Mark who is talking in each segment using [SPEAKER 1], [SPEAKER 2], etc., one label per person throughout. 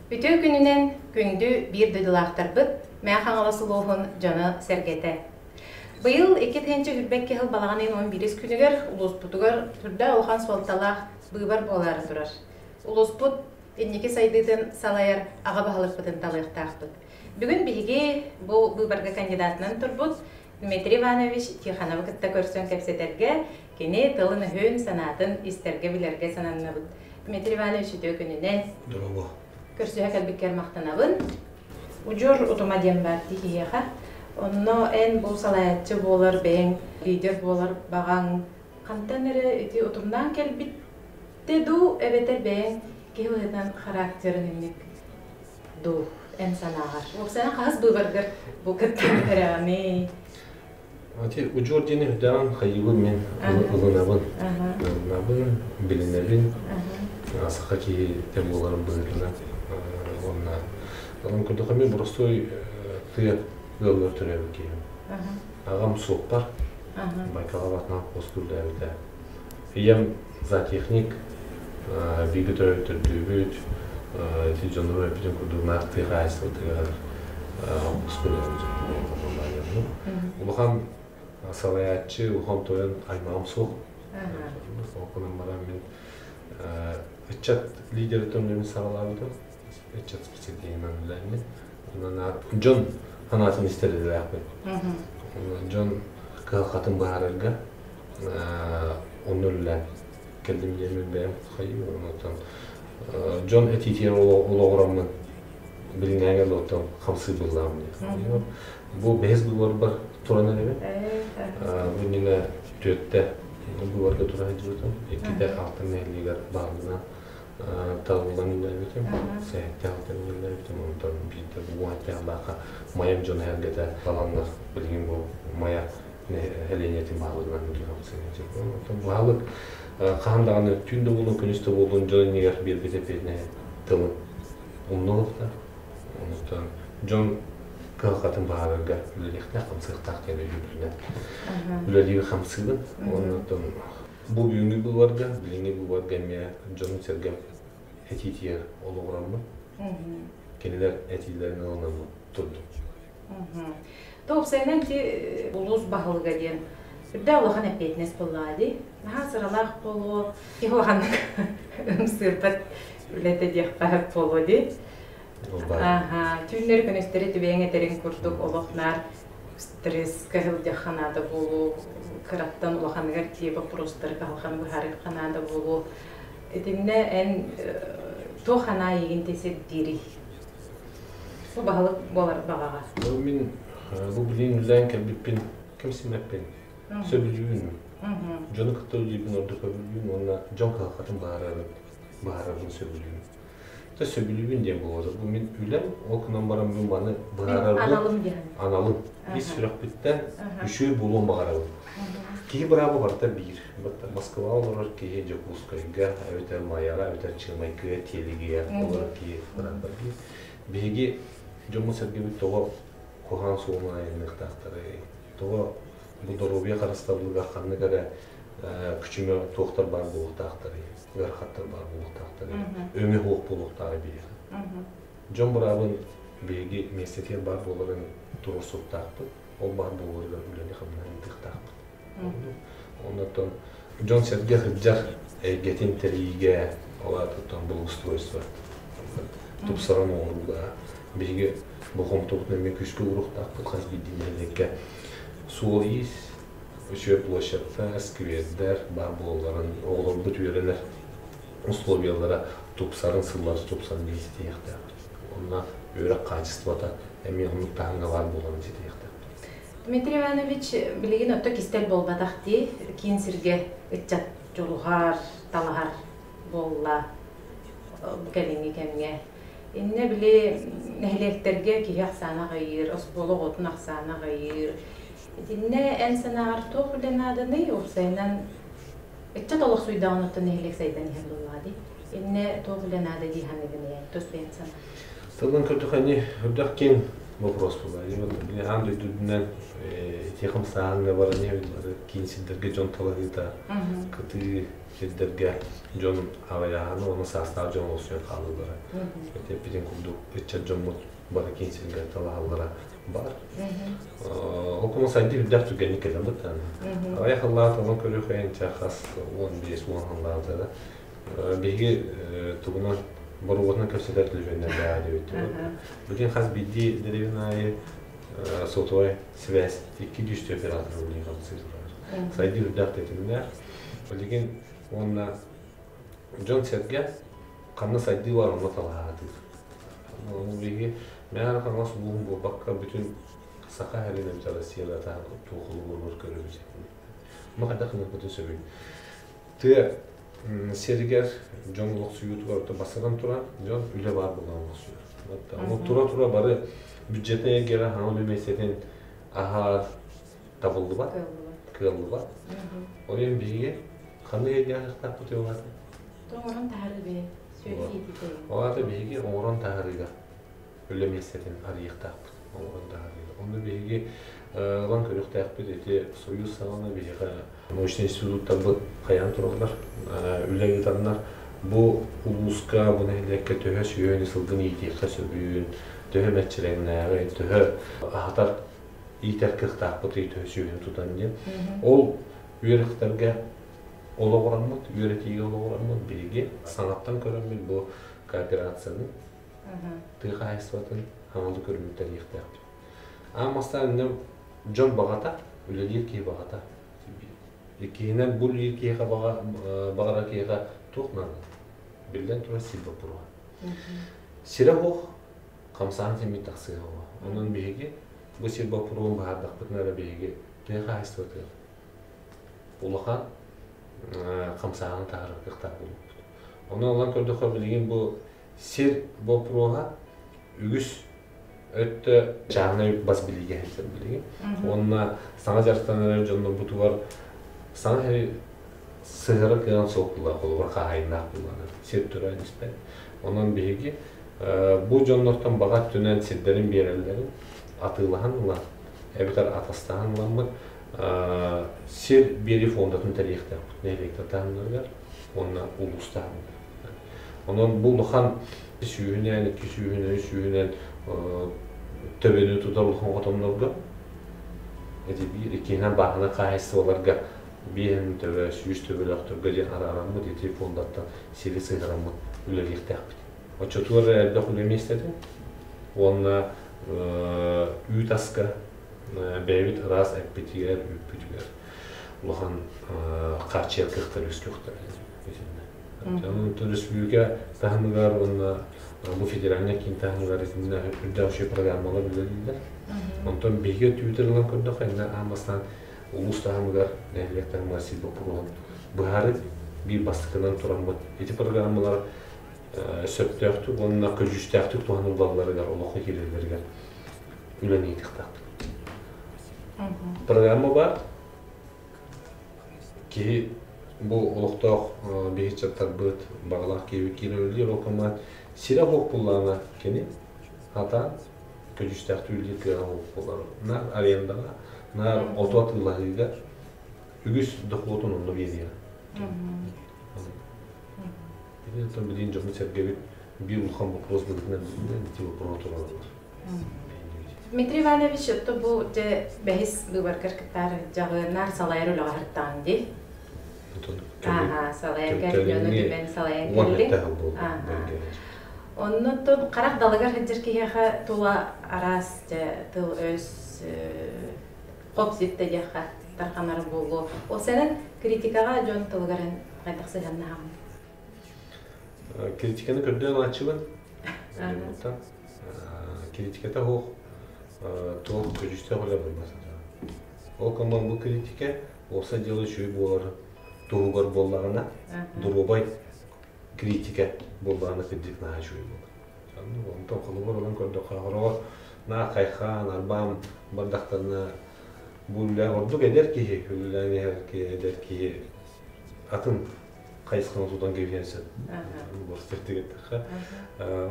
[SPEAKER 1] Үтүө күнүнэн күндү биир дойдулаахтарбыт, Мэҥэ Хаҥалас улууһун дьоно-сэргэтэ. Быйыл 2022 сыл балаҕан ыйын 11 күнүгэр улууспутугар сүрдээх улахан суолталаах быыбар буолаары турар. Улууспут инники сайдыытын салайар аҕа баһылыкпытын талыахтаахпыт. Бүгүн биһиги бу быыбарга кандидатынан турбут Дмитрий Иванович Тихоновы кытта көрсөн кэпсэтэргэ, кини тылын-өһүн, санаатын истэргэ-билэргэ сананныбыт. Дмитрий Иванович, үтүө күнүнэн.
[SPEAKER 2] Дорообо.
[SPEAKER 1] Көрсүһэ кэлбиккэр махтанабын. Удьуор утума диэн баар дии киһиэхэ. Онно эн бу салайааччы буолар, бэйэҥ лидер буолар баҕаҥ хантан эрэ ити утумнаан кэлбиттэ дуу, эбэтэр бэйэҥ киһи быһыытынан характерын инник дуу, эн санааҕар? Уопсайынан хаһыс быыбаргар бу кыттан эрэҕиний?
[SPEAKER 2] Ити удьуор диэни үрдэҕин хайыыбын мин ылынабын. Ылынабын, билинэбин. Саха киһитэ буоларым быһыытынан. Уонна онон көрдөххө мин боростуой тыа ыалыгар төрөөбүт киһим. Аҕам суоппар, Байкал атынан хос күллээбитэ. Ийэм зоотехник, бииргэ төрөөбүт төрдүбүт, ити дьонум эппитин курдук наар тыа хаһаайыстыбатыгар хос күллээбит. Улахан салайааччы, улахан тойон аймаҕым суох. Ол гынан баран мин ыччат лидеритин үлэни саҕалаабытым. Ыччат специалиһынан үлэлээммин. Онон дьон санаатын истэр идэлээхпин. Дьон кыһалҕатын быһаарарга онно үлэлээн кэллим диэммин бэйэм хайыы онтон дьон этиитигэр олоҕураммын билиҥҥээҥи олохтон хамсыы быллаам диye. Бу бэһис быыбарбар туран эрэбин. Бу иннинэ түөттэ быыбарга тура сылдьыбытым. Иккитэ Алтан нэһилиэгэр баалынан талыллан үлэлээбитим. Сэһэтте алтан үлэлээбитим. Онтон биирдэ бу уһаттаахлаахха Майам дьоно эргэтэ таланнар билигин бу Майа нэһилиэнньэтин баһылыгынан үлэлээн Оттон баһылык хаһан даҕаны түүн да буоллун, күнүс да буоллун дьон иннигэр биэрбит эппиэтинэһи тылын умнуохтаах. Онуттан дьон кыһалҕатын быһаарарга үлэлиэхтээх, хамсыахтаах диэн өйдөбүлүнэн үлэлиир хамсыыбын. Оннуттан бу бүгүҥҥү быыбарга, билиҥҥи быыбарга эмиэ дьонум-сэргэм этиитигэр олоҕураммын, кинилэр этиилэрин ылынаммын турдум.
[SPEAKER 1] Тоопсайынан ити улуус баһылыга диэн үрдээх улахан эппиэтинэс буоллаҕа дии. Наһаа сыралаах буолуо, киһи улаханнык ымсыырбат үлэтэ диэххэ сөп буолуо дии. Аха, түүннэри күнүстэри түбэйэҥ этэриҥ курдук олох наар стресскэ сылдьахха наада буолуо, кыраттан улаханыгар тиийэ боппуруостары кыһалҕаны быһаарыахха наада буолуо. Итиннэ эн туох анаа эйигин сирдиирий? Бу баһылык буолар баҕаҕа.
[SPEAKER 2] Бу мин бу билигин үлэлээн кэлбиппин кэмсиммэппин, сөбүлүүбүн. Дьону кытта үлэлиирбин ордук сөбүлүүбүн уонна дьон кыһалҕатын быһаарарын быһаарарбын сөбүлүүбүн. Та сөбүлүүбүн диэн буолуо. Бу мин үлэм, ол гынан баран мин маны быһаарарбын
[SPEAKER 1] аналым диэн.
[SPEAKER 2] Аналым. Ис сүрэхпиттэн үчүгэй буолуон баҕарабын. Киһи бырааба барыта биир. Москваҕа олорор киһи Дьокуускайга, эбэтэр Майаҕа, эбэтэр Чыамайкыга, Тиэлигигэ олорор киһи бырааба биир. Биһиги дьоммут-сэргэбит тоҕо куһаҕан суолунан айанныахтаахтарый? Тоҕо бу доруобуйа харыстабылыгар ханнык эрэ күчүмэ туохтар баар буолуохтаахтарый? Ыарахаттар баар буолуохтаахтарый? Өҥө суох буолуохтааҕый биһиэхэ? Дьон быраабын биһиги миэстэтигэр баар буоларын туруорсуохтаахпыт. Ол баар буоларыгар үлэни-хамнаһы ыытыахтаахпыт. Оннуттан дьон-сэргэ сылдьар эйгэтин тэрийиигэ, ол аатыттан благоустройство тупсаран оҥорууга биһиги болҕомтобутун эмиэ күүскэ ууруохтаахпыт хас биирдии нэһилиэккэ суол-иис, үчүгэй площадьтар, сквердэр баар буолалларын, оҕолорбут үөрэнэр условиялара тупсарын, сыллары тупсан биһиги ситиһиэхтээхпит. Онно үөрэх хаачыстыбата эмиэ оннук таһымҥа баар буоларын ситиһиэхтээхпит.
[SPEAKER 1] Дмитрий Иванович, билигин отто кистэл буолбатах дии, киин сиргэ ыччат дьулуһар, талаһар буолла бу кэлиҥҥи кэмҥэ. Иннэ били нэһилиэктэргэ киһи ахсаана аҕыйыыр, оскуола оҕотун ахсаана аҕыйыыр. Итиннэ эн санааҕар туох үлэ нааданый? Уопсайынан ыччат олохсуйдаҕын оттон нэһилиэк сайдан иһэр буоллаҕа дии. Иннэ туох үлэ наада дии саныыгын эн тус бэйэҥ санаа?
[SPEAKER 2] Тылын көрдөххө ини үрдэх киэҥ. Вопрос була. Аан дойду үрдүнэн ити хамсааһыҥҥа баран иһэбит бары киин сирдэргэ дьон талаһыыта, кытыы сирдэргэ дьон аҕыйааһына уонна саастаах дьон олохсуйан хаалыылара. Ити эппитин курдук ыччат дьоммут бары киин сиргэ талаһаллара бар. Ол курдук сайдыы үрдээх түргэнник кэлэн быттаан. Аҕыйах сыллаах талан көрүөх ча хас 15-10 сыллаабыта да. Биһиги тугунан боруобатынан кэпсэтэр телефоннардаах диэбит. Бүтүн хас биирдии дэриэбинэ аайы сотовай связь икки дүүстүү оператор үлэлии хамсыы турар. Сайдыы үрдээх тэтимнээх. Билигин уонна дьон-сэргэ ханна сайдыы бар онно талаһаатыыр. Ону биһиги Мэҥэ Хаҥалас улууһун буолбакка бүтүн Саха сирин эбэтэр Россияда туохулуур көрөбүт. Ма хайдах гыныахпытын сөбүй? Тыа сиригэр дьон олохсуйуутугар басыран туран дьон үлэ баар буолан олохсуйар. Ону тура-тура бары бюджетнай эйгэҕэ хаҥа үлэ миэстэтин аһаар табыллыбат, кыаллыбат. Ол иһин биһиги ханнык эйгэҕэ кыахтаахпыт уолаата?
[SPEAKER 1] Оҥорон таһаарыы бэйэ.
[SPEAKER 2] Ол аата биһиги оҥорон таһаарыыга үлэ миэстэтин арыйыахтаахпыт. Оҥорон таһаарыыга. Онно биһиги ылан көрүөхтээхпит ити Союз саҕана биһиэхэ научнай институттарбыт хайаан тураллар, үлэ ыытаннар бу улууска, бу нэһилиэккэ төһө сүөһүнү сылгыны иитиэххэ сөбүн, төһө мэччирэҥнээҕи, төһө аһатар иитэр кыахтаахпытый, төһө сүөһүнү тутан диэн. Ол үөрэхтэргэ олоҕураммыт, үөрэтиигэ олоҕураммыт биһиги саҥаттан көрөммүт бу кооперацияны, тыа хаһаайыстыбатын хаҥалыы көрүҥүн тэрийиэхтээхпит. Аан бастаан иннэ дьон баҕата, үлэлиир киһи баҕата. Иккиһинэн бу үлэлиир киһиэхэ баҕарар киһиэхэ туох наада? Биллэн турар сир боппуруоһа. Сирэ суох, хамсаан симмит тахсыа суоҕа. Онон биһиги бу сир боппуруоһун быһаардахпытына эрэ биһиги тыа хаһаайыстыбатыгар улахан хамсааһыны таһаарар кыахтаах буолуохпут. Онон ылан көрдөххө билигин бу сир боппуруоһа үгүс өттө чааһынай бас билиигэ сылдьар билигин. Уонна саҥа дьарыктанар дьоннорбутугар саҥа сири сыһыара кыаҕын суох буолар, холобур хаһаайыннаах буоллаҕына сир туран испэт. Онон биһиги бу дьоннортон баҕа өттүнэн сирдэрин биэрэллэрин атыылаһан ылан эбэтэр атастаһан ыламмыт сир биэрии фондатын тэрийиэхтээхпит нэһилиэктэр таһымнарыгар уонна улуус таһымыгар. Онон бу улахан сүүһүнэн, икки сүүһүнэн, үс сүүһүнэн төбөнү тутар улахан хотоннорго ити биир иккиһинэн бааһынай хаһаайыстыбаларга биэһин төбө, 100 төбөлөөхтөргө диэн араараммыт ити фондаттан сири сыһыараммыт үлэлиэхтээхпит. Оччотугар элбэх үлэ миэстэтин уонна үүт аска бэйэбит ыраас эппитигэр, үүппүтүгэр улахан хааччыйар кыахтар үөскүөхтэрэ. Онон республика таһымыгар уонна бу федеральнай киин таһымыгар итиннэ үрдээх үчүгэй программалар үлэлииллэр. Онтон биһиги өттүбүтүн ылан көрдөххө, иннэ аан бастаан улуус таһымыгар, нэһилиэк таһымыгар сир боппуруоһун быһаарыы биир бастакынан тураммыт ити программалар сөптөөхтүк уонна көдьүүстээхтик туһаныллалларыгар, олоххо киирэллэригэр үлэни ыытыахтаахпыт. Программа баар. Киһи бу олохтоох биһи ыччаттарбыт баҕалаах киһи киирэн үлэлиир ол команд сирэ суох буллаҕына кини хатаан көдьүүстээхтик үлэлиир кыаҕа суох буолар. Наар арендаҕа, наар оту атыылаһыыга үгүс дохуотун онно биэриэҕэ. Итинтэн билигин дьоммут-сэргэбит биир улахан боппуруос быһыытынан билиннэ, ити боппуруоһу туруораллар.
[SPEAKER 1] Дмитрий Иванович, отто бу дьэ бэһис быыбаргар кыттаар дьаҕыаннаар салайар үлэҕэ сырыттаҕын дии. Ааха, салайар дьону түмэн салайан кэллиҥ. Оннуттан харах далыгар сылдьар киһиэхэ тула араас дьэ тыл-өс хоп-сип да диэххэ тарханар буолуо. Ол сэнэн критикаҕа дьон тылыгар хайдах сыһыаннаһаҕын?
[SPEAKER 2] Критиканы көрдөөн ааччыбын. Критиката суох туох көдьүүстээх үлэ барбат. Ол коман бу критика уопсай дьыала үчүгэй буолар туһугар буоллаҕына, доруобай критика буоллаҕына кырдьык наһаа үчүгэй буолар. Онтон холобур ылан көрдөххө, хороҕор наа хайхаан, арбаан бардахтарына бу үлэ ордук эдэр киһи, үлэлээн иһэр эдэр киһи атын хайысханы тутан кэбиһиэн сөп. Бостертик эттэххэ.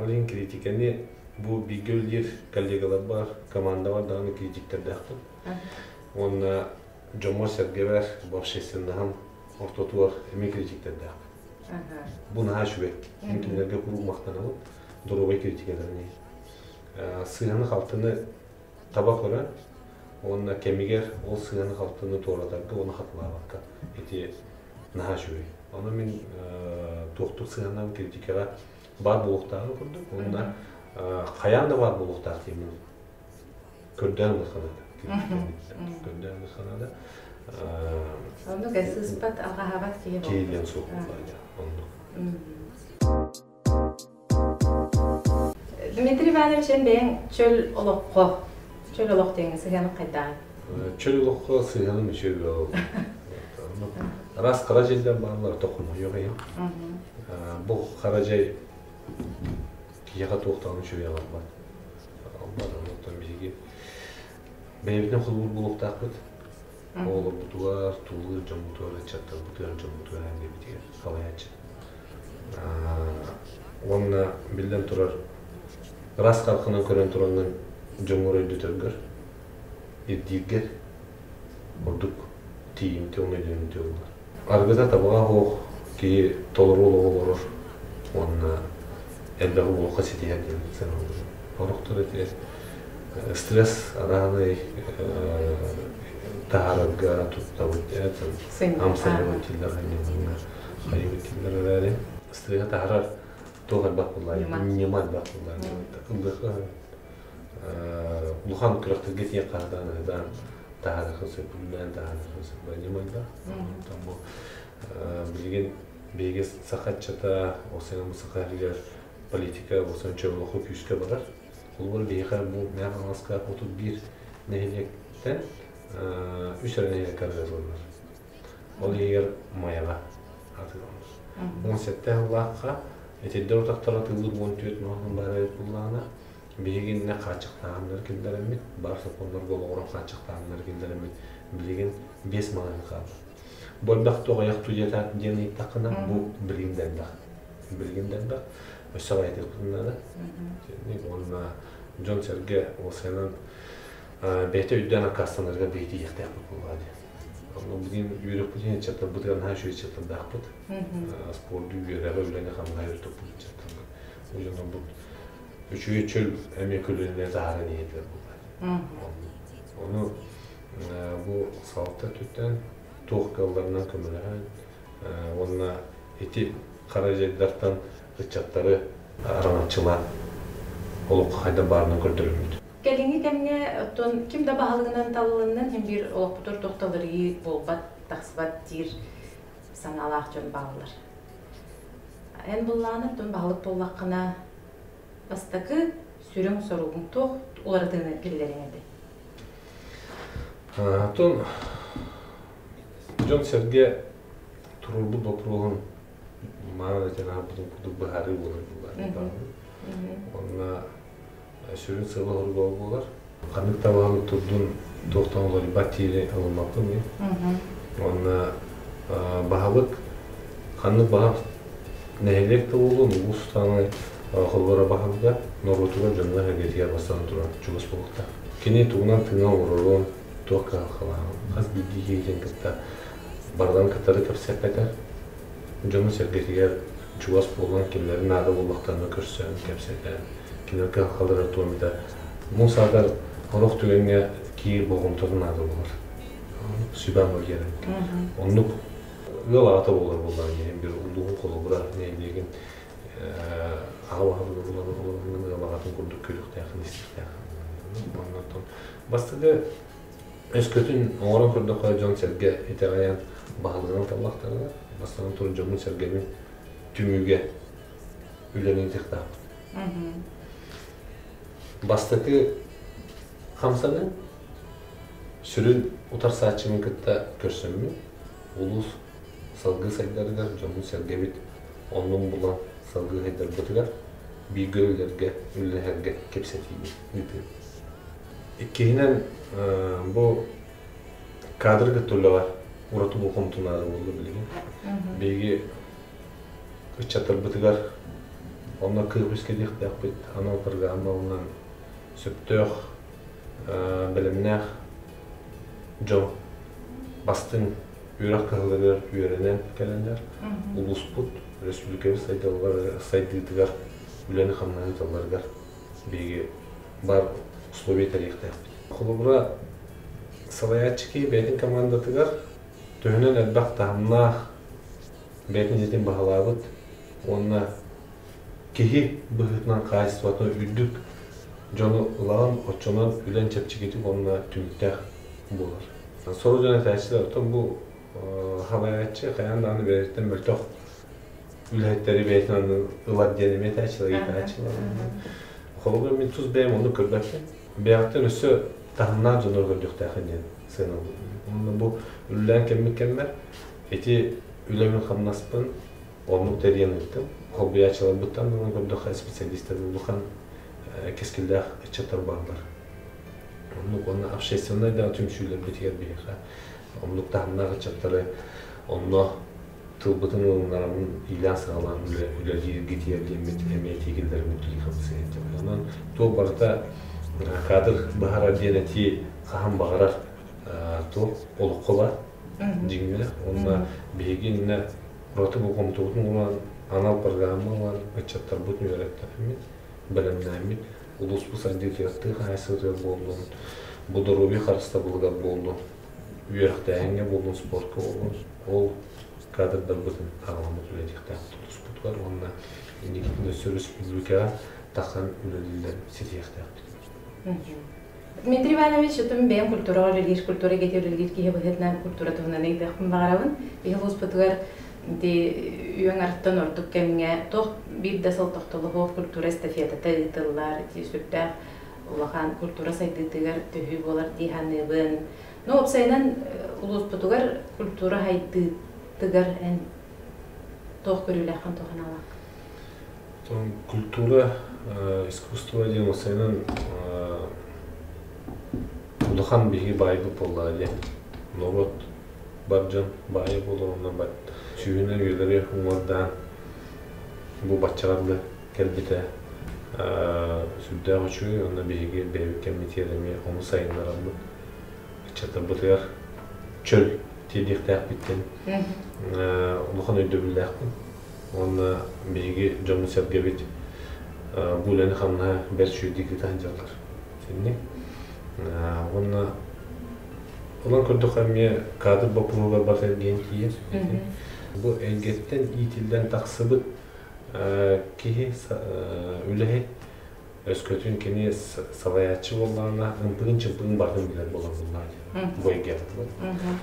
[SPEAKER 2] Ол иһин критиканы Бу бииргэ үлэлиир коллегалар бар, командабар даҕаны критиктэрдээхпин. Уонна дьоммор-сэргэбэр, бу общественноһым ортотугар эмиэ критиктэрдээхпин. Бу наһаа үчүгэй. Мин кинилэргэ куруук махтанабын, доруобай критикаларын иһин. Сыыһаны-халтыны таба көрөн уонна кэмигэр ол сыыһаны-халтыны туоратарга уонна хатылаабакка ити наһаа үчүгэй. Ону мин туохтук сыһыаннаан критикаҕа баар буолуохтааҕын курдук уонна хайаан да баар буолуохтаах диэммин көрдөөн ылыахха Көрдөөн ылыахха наада.
[SPEAKER 1] Оннук сыыспат, алҕаһаабат киһи
[SPEAKER 2] Киһи диэн суох буоллаҕа оннук.
[SPEAKER 1] Дмитрий Иванович, эн бэйэҥ чөл олоххо, чөл олох диэҥҥэ сыһыаның хайдаҕый?
[SPEAKER 2] Чөл олоххо сыһыаным үчүгэй буолла. Раз хара дьайдар бааллар, тохомойуох иһин. Бу хара дьай киһиэхэ туох даҕаны үчүгэй аҕалбат. Аҕалбат, онтон биһиги бэйэбитин холобур буолуохтаахпыт. Оҕолорбутугар, туллуур дьоммутугар, ыччаттарбытыгар, дьоммутугар эҥэрбитигэр салайааччы. Уонна биллэн турар, ыраас хараххынан көрөн тураҥҥын дьоҥҥор өйдөтөргөр, ирдииргэр ордук тиийимтиэ уонна өйдөнүмтүө буолар. Аргыта табаҕа суох киһи толору олоҕу олорор уонна элбэҕи буолуохха ситиһэр диэн сыаналыыбын. Орохтор ити стресс араанай таһаарарга туттабыт амсайабыт дииллэр хайыбыт дииллэр эрээри стресси таһаарар туох элбэх буоллаа ньыма элбэх буоллаа ыллыахха улахан күрэхтэргэ тиийэн хаһытаан ыһытаан таһаарыахха сөп үлэлээн таһаарыахха сөп ньыма элбэх онтон бу билигин биһиги саха ыччата ол саха иһигэр политика болсан чөмөлөхө күүскэ барар. Холобур, биһиэхэ бу Мэҥэ Хаҥаласка 31 нэһилиэктэн үс эрэ нэһилиэк арыгыланар. Ол иһигэр Майаҕа атыыланар. 17 сыллаахха итирдэр утахтар атыылыыр 14 маҕаһыын баар эбит буоллаҕына, биһиги иннэ хааччахтааһыннары киллэрэммит, баар сокуоннарга олоҕуран хааччахтааһыннары киллэрэммит, билигин 5 маҕаһыын хаалла. Бу элбэх туох ту диэн ыйыттаххына, бу билигин да элбэх. Билигин да элбэх. Өссө аҕыйатыахпытын наада. Уонна дьон-сэргэ уопсайынан бэйэтэ өйдөөн аккаастанарыгар биһиги тиийиэхтээхпит буоллаҕа дии. Онно билигин үөрэхпитин ыччаттарбытыгар наһаа үчүгэй ыччаттардаахпыт. Спорду, үөрэҕи, үлэни хамнаһы өртөппүт ыччаттарбыт. Бу дьоннорбут үчүгэй чөл эмиэ көлүөнэлэри таһааран иһэллэр буоллаҕа. Ону бу салалта өттүттэн туох кыалларынан көмөлөһөн уонна ити хара дьайдартан ыччаттары араҥаччылаан олоххо хайдах баарынан көрдөрөммүт.
[SPEAKER 1] Кэлиҥҥи кэмҥэ оттон ким да баһылыгынан талылыннан иһин биир олохпутугар туох да уларыйыы буолбат, тахсыбат диир санаалаах дьон бааллар. Эн буллаҕына, оттон баһылык буоллаххына, бастакы сүрүн соругуҥ туох уларытыыны киллэриҥ этэй?
[SPEAKER 2] Оттон дьон-сэргэ туруорбут боппуруоһун мааны этэн аһарбытын курдук быһаарыы буолар буолар. Уонна сүрүн сыала-соруга буолар. Ханнык да баһылык турдун туохтан уларыйбат диири ылыммаппын мин. Уонна баһылык ханнык баһар нэһилиэк да буоллун, улуус даҕаны холборо баһылыга норуотугар дьоҥҥо-сэргэтигэр бастатан туран чугас буолуохтаах. Кини тугунан тыынан олорорун, туох кыһалҕалааҕын хас биирдии киһитин кытта барыларын кытары кэпсэппэтэр, дьону-сэргэтигэр чугас буолан кинилэри наада буоллахтарына көрсөн, кэпсэтэн, кинилэр кыһалҕалара туомита муус саатар сорох түгэҥҥэ киир болҕомтото наада буолар. Сүбэ-ама биэрэн. Оннук ыал аҕата буолар буоллаҕа дии биир улууһун холобура нэһилиэгин аҕа баһылыга буолан олорон ыал аҕатын курдук көрүөхтээххин истиэхтээххин. Оннуттан бастакы өскөтүн оҥорон көрдөххө дьон-сэргэ итэҕэйэн баһылыгынан таллахтарына бастатан туран дьоммун-сэргэбин түмүүгэ үлэни ыытыахтаахпыт. Бастакы хамсаныы сүрүн утарсааччыбын кытта көрсөммүн улуус салгыы сайдарыгар дьоммут-сэргэбит оннун булан салгыы сайдарбытыгар бииргэ үлэлэргэ үлэлэһэргэ кэпсэтиини ыытыы. Иккиһинэн, бу кадры кытта үлэҕэ ураты болҕомто наада буолла билигин. Биһиги ыччаттарбытыгар Онно кыах үскэтиэхтээхпит анал программалынан сөптөөх бэлэмнээх дьон бастыҥ үөрэх кыһаларыгар үөрэнэн кэлэннэр улууспут, республикабыт сайдыытыгар үлэни-хамнаһы ыыталларыгар биһиги бар условия тэрийиэхтээхпит. Холобура, салайааччы киһи бэйэтин командатыгар төһөнөн элбэх таһымнаах бэйэтин идэтин баһылаабыт уонна киһи быһыытынан хаачыстыбатын үрдүк дьону ылаҕын, оччонон үлэн чэпчэкитик уонна түмүктээх буолар. Сорох дьон этээччилэр, оттон бу халайааччы хайаан даҕаны бэйэтиттэн мөлтөх үлэһиттэри бэйэтин аннын ылар диэн эмиэ этээччилэр, ыйытааччылар. Холобур, мин тус бэйэм оннук көрбөппүн. Бэйэҕиттэн өссө таһымнаах дьоннору көрдүөхтээххин диэн сыаналыыбын. Уонна бу үлэлээн кэммит кэммэр ити үлэбин-хамнаспын оннук тэрийэн ыыттым. Холбуйааччыларбыттан ылан көрдөххө, специалистар улахан кэскиллээх ыччаттар бааллар. Оннук уонна общественнай да түмсүүлэрбитигэр биһиэхэ оннук таһымнаах ыччаттары онно тылбытын ылыннараммын иилээн-саҕалаан үлэлииргитигэр диэммит эмиэ этии киллэрэммит үлэлии сылдьабыт. Онон туох барыта кадр быһаарар диэн этии хаһан баҕарар туох олоххо баар дьиҥнээх. Уонна биһиги иннэ ураты болҕомтобутун ууран анал программа ылан ыччаттарбытын үөрэттэрэммит, бэлэмнээммит улууспут сайдыытыгар тыа хаһаайыстыбатыгар буоллун, бу доруобуйа харыстабылыгар буоллун, үөрэхтээһиҥҥэ буоллун, спортка буоллун, ол кадрдарбытын аҕаламмыт үлэлиэхтээхпит улууспутугар уонна инникитин өссө өрөспүүбүлүкэҕэ тахсан үлэлииллэрин ситиһиэхтээхпит.
[SPEAKER 1] Дмитрий Иванович, отум бэйэм культураҕа үлэлиир, культура эйгэтигэр үлэлиир киһи быһыытынан культура туһунан ыйытыахпын баҕарабын. Биһи улууспутугар ити үөҥ артан ордук кэмҥэ туох биир да сыл тохтолоһуох культура эстафетата ыытыллар, ити сүрдээх улахан культура сайдыытыгар төһүү буолар дии саныыбын. Ну, уопсайынан улууспутугар культура сайдыытыгар эн туох көрүүлээххин, туох аналааххын?
[SPEAKER 2] Культура, искусство диэн уопсайынан улахан биһиги баайбыт буоллаҕа дии. Норуот бар дьон баайа буолар онно сүүһүнэн үйэлэри уҥуордаан бу баччаҕа дылы кэлбитэ сүрдээх үчүгэй уонна биһиги бэйэбит кэммитигэр эмиэ ону сайыннараммыт ыччаттарбытыгар чөл тиэрдиэхтээхпиттэн улахан өйдөбүллээхпин. Уонна биһиги дьоммут-сэргэбит бу үлэни-хамнаһы бэрт үчүгэйдик ыыта сылдьаллар. Итинник. Уонна онон көрдөххө эмиэ кадр боппуруоһугар бар эргийэн тиийэр. Бу эйгэттэн иитиллэн тахсыбыт киһи үлэһит өскөтүн кини салайааччы буоллаҕына ымпыгын-чымпыгын барытын билэр буолар буоллаҕа дии. Бу эйгэ.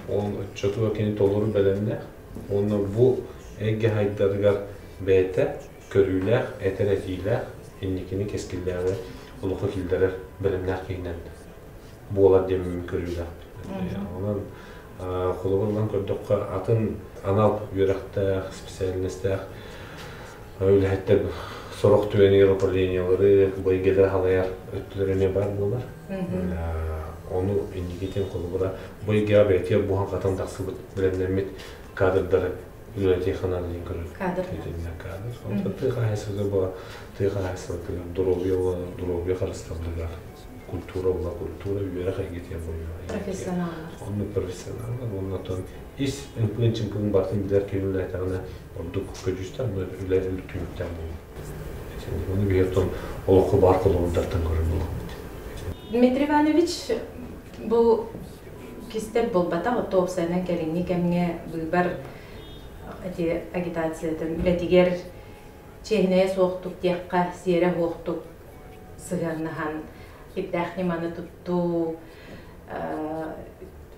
[SPEAKER 2] Ол оччотугар кини толору бэлэмнээх уонна бу эйгэ хайдарыгар бэйэтэ көрүүлээх, этэр этиилээх, инникини кэскиллээҕи олоххо киллэрэр бэлэмнээх киһинэн буолар диэн көрүүлээхпит. Онон холобур ылан көрдөххө, атын анал үөрэхтээх, специальностаах үлэһиттэр сорох түгэнигэр управлениелары, бу эйгэлэри халайар өттүлэрэ эмиэ баар буолар. Ону инникитин холобура бу эйгэҕэ бэйэтигэр буһан-хатан тахсыбыт бэлэмнэммит кадрдары үлэлэтиэххэ наада диэн көрөр.
[SPEAKER 1] Кадр.
[SPEAKER 2] Кадр. Онтон тыа хаһаайыстыбата буола тыа хаһаайыстыбатыгар доруобуйа буола доруобуйа харыстабылыгар культура буола культура үөрэх эйгэтигэр буолуо.
[SPEAKER 1] Профессионаллар.
[SPEAKER 2] Оннук профессионаллар уонна оттон ис ымпыгын-чымпыгын барытын билэр киһи үлэлээтэҕинэ ордук көдьүүстээх үлэ түмүктээх буолуо. Ону биһиги оттон олоххо баар холобурдартан көрөр буолуохпут.
[SPEAKER 1] Дмитрий Иванович, бу кистэл буолбатах, оттон уопсайынан кэлиҥҥи кэмҥэ быыбар ити агитациятын үлэтигэр чиэһинэйэ суохтук диэххэ, сиэрэ суохтук сыһыаннаһан, кирдээх ньыманы туттуу,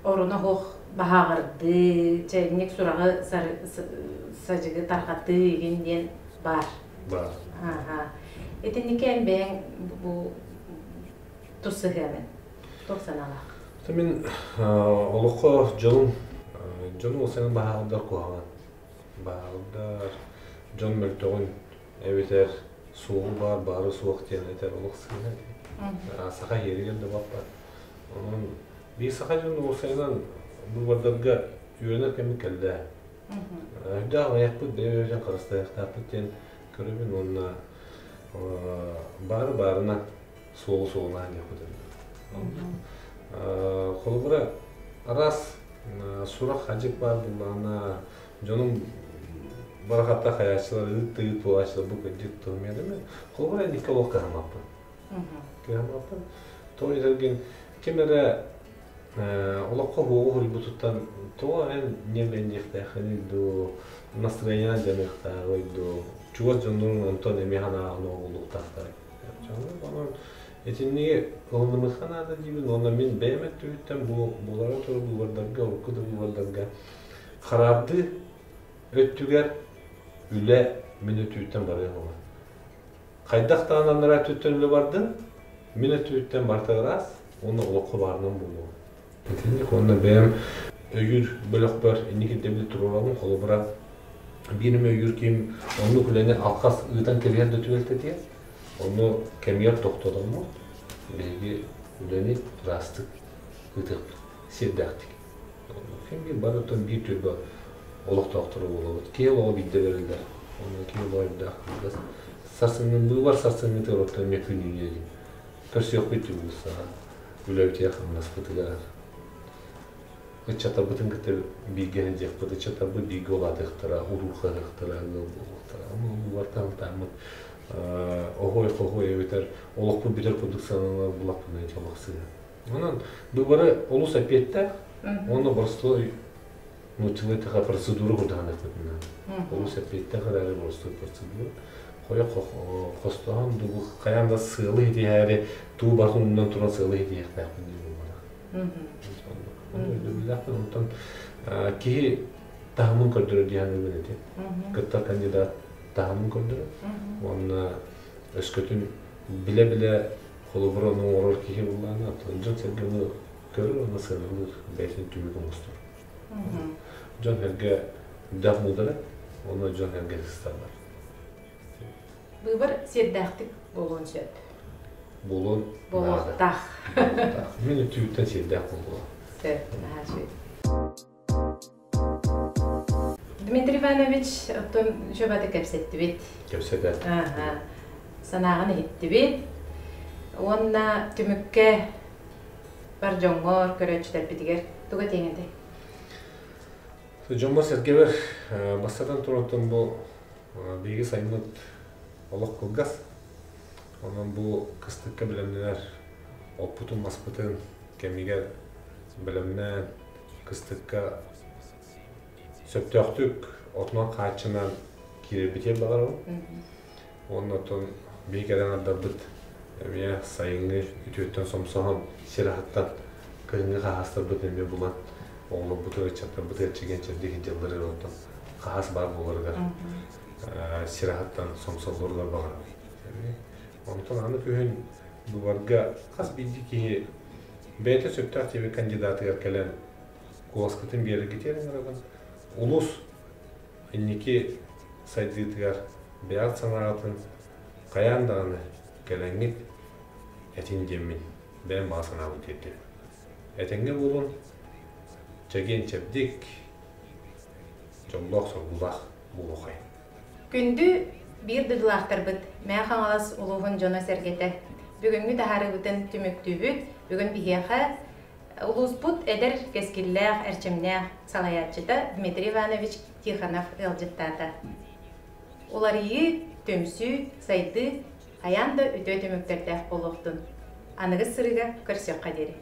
[SPEAKER 1] оруна суох баһааҕырдыы, чэйинник сураҕы садьыгы тарҕатыы игин диэн баар.
[SPEAKER 2] Баар.
[SPEAKER 1] Ааха. Итинникэ эн бэйэҥ бу тус сыһыанын туох санаалаах?
[SPEAKER 2] Мин олоххо дьонум дьонум уопсайынан баһааҕырдар куһаҕан. Баһааҕырдар дьон мөлтөҕүн эбэтэр суоҕу баар, баары суох диэн этэр олох сыыһа. Саха иэригэр да баппат. Онон биир саха дьон уопсайынан быыбардарга үөрэнэр кэммит кэллэ. Үрдээх аҕыйахпыт, бэйэ-бэйэбитин харыстаһыахтаахпыт диэн көрөбүн уонна. Баары баарынан, суолу суолунаан диэхпит. Холобура, араас сурах хадьык баар буоллаҕына, дьонум барахатта хайааччылар ыыт-тыыт буолааччылар бу кырдьык туһумиэдэмэ. Холобура, инникке олох кыһаммаппын. Кыһаммаппын. Тоҕо диэтэргин, ким эрэ олоххо уоҕу хуруйбутуттан тоҕо эн ньиэрбэйдиэхтээххиний дуу, настроениенан дьаныахтааҕый дуу, чугас дьоннорун онтон эмиэ санааҕын оҕолуохтаахтарай. Онон итинниги ылынымыхха наада диибин уонна мин бэйэм өттүбүттэн бу буолара турар быыбардарга, урукку да быыбардарга хараардыы өттүгэр үлэ мин өттүбүттэн барыа буолар. Хайдах даҕаны анараа өттүттэн үлэ бардын, мин өттүбүттэн барыта ыраас уонна олоххо баарынан буолуо. Итинник уонна бэйэм өйүүр бөлөхпөр инник ирдэбили туруорабын. Холобура, биир эмэ өйүүр киһим оннук үлэни алхас ыытан кэбиһэр да түбэлтэтигэр, ону кэмигэр тохтотоммут, биһиги үлэни ыраастык ыытыахпыт, сиэрдээхтик. Ким биир бары оттон биир түөлбэ олохтоохторо буолабыт. Киһи олоҕо биирдэ бэриллэр. Онно киһи олоҕо үрдээх кылгас. Сарсыҥҥы быыбар сарсыҥҥытыгар оттон эмиэ күн үүнүө дии. Көрсүөхпүт дии уулуссаҕа, үлэбитигэр-хамнаспытыгар. Ыччаттарбытын кытта бииргэ сылдьыахпыт, ыччаттарбыт бииргэ улаатыахтара, уруурҕаһыахтара, ыал буолуохтара. Ону быыбартан ылтааммыт оһуой-хоһуой эбэтэр олохпут бүтэр курдук санаалар булахпына ити олох сыыһа. Онон быыбары олус эппиэттээх уонна боростуой нууччалыы эттэххэ процедура курдаһыныахпытына. Олус эппиэттээх эрээри боростуой процедура. Хойох хостоһон дуу хайаан да сыалы ситиһээри туу барытын умнан туран сыалы ситиһиэхтээхпин диэн буолбатах. Ону өйдөбүллээхпин. Онтон киһи таһымын көрдөрөр дии саныыбын ити. Кыттар кандидат таһымын көрдөрөр. Уонна өскөтүн билэ-билэ Холобур, ону оҥорор киһи буоллаҕына, оттон дьон-сэргэ ону көрөр уонна сыаналыыр, бэйэтин түмүк оҥостор. Дьон-сэргэ үрдээх муударай, уонна дьон-сэргэ сысталлар.
[SPEAKER 1] Быыбар сиэрдээхтик буолуон сөп.
[SPEAKER 2] Буолуон
[SPEAKER 1] Буолуохтаах.
[SPEAKER 2] Мин өттүбүттэн сиэрдээх буолуо.
[SPEAKER 1] Сөп, наһаа үчүгэй. Дмитрий Иванович, оттон үчүгэй кэпсэттибит.
[SPEAKER 2] Кэпсэтэ.
[SPEAKER 1] Ааха. Санааҕын иһиттибит. Уонна түмүккэ бар дьоҥҥор, көрөөччүлэрбитигэр тугу этиэҥ этэй?
[SPEAKER 2] Дьоммор-сэргэбэр бастатан туран бу биһиги сайыммыт олох кылгас. Онон бу кыстыкка бэлэмнэнэр оппутун-маспытын кэмигэр бэлэмнээн кыстыкка сөптөөхтүк отунан хааччынан киирэрбитигэр баҕарабын. Уонна оттон биһиги кэлэн ардарбыт эмиэ сайыҥҥы үтүөттэн сомсоһон сир аһыттан кыһыҥҥы хаһаастарбытын эмиэ булан оҕолорбутугар, ыччаттарбытыгар чэгиэн-чэбдик сылдьалларыгар оттон хаһаас баар буоларыгар сир аһыттан сомсоллоругар баҕарабын. Онтон аны күһүн быыбарга хас биирдии киһи бэйэтэ сөптөөх тиэби кандидатыгар кэлэн куоласкытын биэрэргитигэр ыҥырабын. Улуус инники сайдыытыгар бэйэҕит санааҕытын хайаан даҕаны кэлэҥҥит этин диэммин бэйэм баҕа санаабын тиэрдэбин. Этэҥҥэ буолун, чэгиэн-чэбдик, дьоллоох-соргулаах буолуохай.
[SPEAKER 1] Күндү биир дойдулаахтарбыт, Мэҥэ Хаҥалас улууһун дьоно-сэргэтэ, бүгүҥҥү таһаарыыбытын түмүктүүбүт. Бүгүн биһиэхэ улууспут эдэр, кэскиллээх, эрчимнээх салайааччыта Дмитрий Иванович Тихонов ыалдьыттаата. Уларыйыы, түмсүү, сайдыы хайаан да үтүө түмүктэрдээх буолуохтун. Аныгыс сырыыга көрсүөххэ диэри.